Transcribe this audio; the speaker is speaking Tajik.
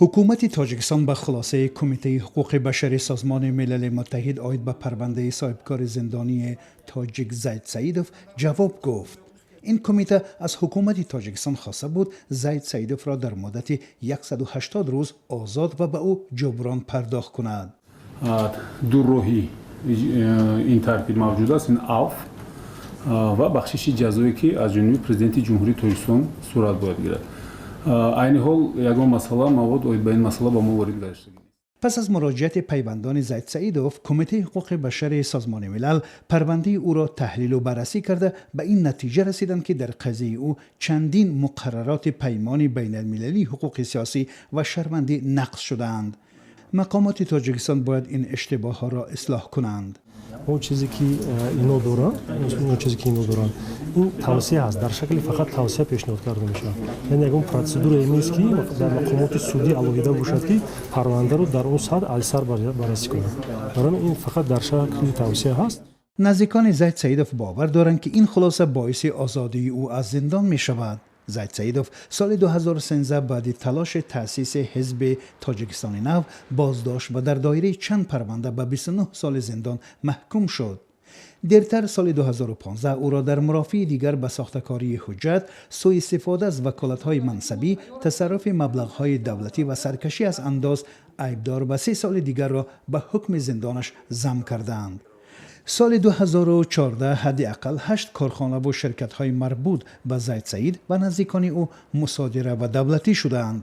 Ҳукумати Тоҷикистон ба хулосаи Кумитаи ҳуқуқи башари Созмони Милали Муттаҳид оид ба парвандаи соҳибкори зиндонии тоҷик Зайд Саидов ҷавоб гуфт. Ин кумита аз ҳукумати Тоҷикистон хоста буд, Зайд Саидовро дар муддати 180 рӯз озод ва ба ӯ ҷуброн пардохт кунад. Ду роҳи ин тартиб мавҷуд аст: ин афв ва бахшиши ҷазое, ки аз ҷониби Президенти Ҷумҳурии Тоҷикистон сурат бояд гирад. Айни ҳол ягон масъала, мавод оид ба ин масъала ба мо ворид гардида. Пас аз муроҷиати пайвандони Зайд Саидов, Кумитаи ҳуқуқи башари Созмони Милал парвандаи ӯро таҳлилу баррасӣ карда, ба ин натиҷа расиданд, ки дар қазияи ӯ чандин муқаррароти Паймони байналмилалии ҳуқуқи сиёсӣ ва шаҳрвандӣ нақз шудаанд. Мақомоти Тоҷикистон бояд ин иштибоҳҳоро ислоҳ кунанд. Он чизе ки ино доранд, он чизе ки ино доранд, ин тавсия аст, дар шакли фақат тавсия пешниҳод карда мешавад. Яъне ягон процедурае нест, ки дар мақомоти судӣ алоҳида бошад, ки парвандаро дар он сатҳ аз сар баррасӣ кунад. Барои ин фақат дар шакли тавсия ҳаст. Наздикони Зайд Саидов бовар доранд, ки ин хулоса боиси озодии ӯ аз зиндон мешавад. Зайд Саидов соли 2013 баъди талоши таъсиси ҳизби Тоҷикистони Нав боздошт ва дар доираи чанд парванда ба 29 соли зиндон маҳкум шуд. Дертар, соли 2015, ӯро дар мурофиаи дигар ба сохтакории ҳуҷҷат, сӯистифода аз ваколатҳои мансабӣ, тасарруфи маблағҳои давлатӣ ва саркашӣ аз андоз айбдор ва 3 соли дигарро ба ҳукми зиндонаш зам кардаанд. Соли 2014 ҳадди ақал ҳашт корхонаву ширкатҳои марбут ба Зайд Саид ва наздикони ӯ мусодира ва давлатӣ шудаанд.